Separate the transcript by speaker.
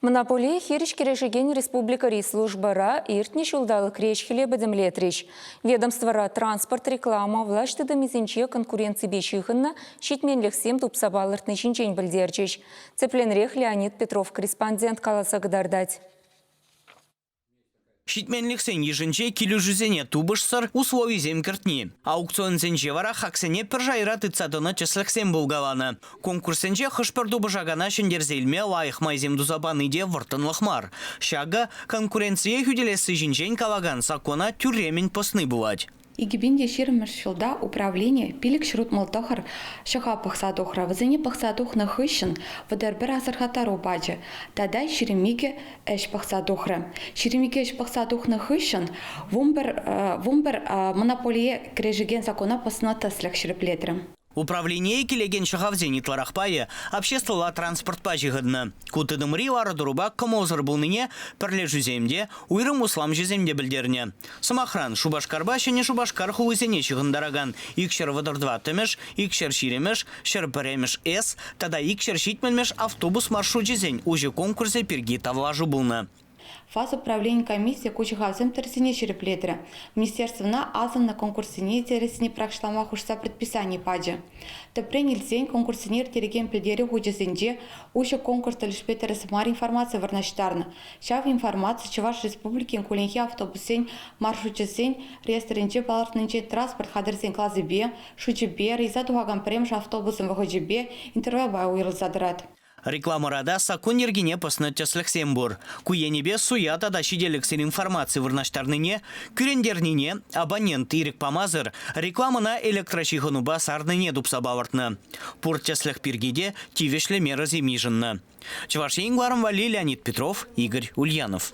Speaker 1: Монополие хирӗҫ кӗрешекен республикӑри службӑра иртнӗ ҫулталӑкри ӗҫ-хӗле пӗтӗмлетрӗҫ. Ведомствӑра транспорт, реклама, влаҫ тытӑмӗсенче конкуренципе ҫыхӑннӑ ҫитменлӗхсем тупса палӑртни ҫинчен пӗлтерчӗҫ. Тӗплӗнрех Леонид Петров корреспондент каласа кӑтартать.
Speaker 2: Ҫитменлӗхсен йышӗнче килӗшӳсене тупӑшсӑр условисем кӗртни. Аукционсенче вара хаксене пӗр шайра тытса тӑнӑ тӗслӗхсем пулкаланӑ. Конкурссенче хӑш-пӗр тупӑшакана ҫӗнтерсе илме лайӑх майсем туса пани те вӑрттӑнлӑх мар. Ҫакӑ конкуренцие хӳтӗлесси ҫинчен калакан саккуна тӳрремӗн пӑсни пулать.
Speaker 3: 2020-мӗш ҫулта управлени 569 ҫӑхав пӑхса тухрӗ. Вӗсене пӑхса тухнӑ хыҫҫӑн 31 асӑрхаттару пачӗ тата 22 ӗҫ пӑхса тухрӗ. 22 ӗҫ пӑхса тухнӑ хыҫҫӑн 11 монополие кӗрешекен закона пӑснӑ тӗслӗх ҫирӗплетрӗ.
Speaker 2: Управление килекен ҫӑхавсен ытларах пайӗ обществӑлла транспортпа ҫыхӑннӑ. Ку тытӑмри лару-тӑрупа кӑмӑлсӑр пулнине пӗрлешӳсем те, уйрӑм усламҫӑсем те пӗлтернӗ. Сӑмахран, Шупашкарпа Ҫӗнӗ Шупашкар хулисене ҫыхӑнтаракан 234-мӗш, 220-мӗш, 101-мӗш С тата 270-мӗш автобус маршручӗсен уҫӑ конкурсӗ пирки тавлашу пулнӑ.
Speaker 3: ФАС управленийӗн комиссийӗ ку ҫӑхавсем тӗрӗссине ҫирӗплетрӗ. Министерствӑна асӑннӑ конкурссене интересне пӑрахӑҫлама хушса предписани пачӗ. Тӗпрен илсен, конкурссене ирттерекен пӗлтерӳ хучӗсенче уҫӑ конкурс тӗлӗшпе тӗрӗс мар информаци вырнаҫтарнӑ. Ҫав информаци Чӑваш Республикин кулленхи автобуссен маршручӗсен реестрӗнче палӑртнинчен транспорт хатӗрӗсен класӗпе, шучӗпе, рейса тухакан пӗрремӗш автобусӑн вӑхӑчӗпе, интервалпа уйрӑлса тӑрать.
Speaker 2: Рекламӑра та саккун йӗркине пӑснӑ тӗслӗхсем пур. Ку енӗпе суя тата ҫителӗксӗр информаци вырнаҫтарнине, кӳрентернине абонент ирӗк памасӑр рекламӑна электроҫыхӑнупа сарнине тупса палӑртнӑ. Пур тӗслӗх пирки те тивӗҫлӗ мерӑсем йышӑннӑ. Чӑваш Ен кӑларӑм валли Леонид Петров, Игорь Ульянов.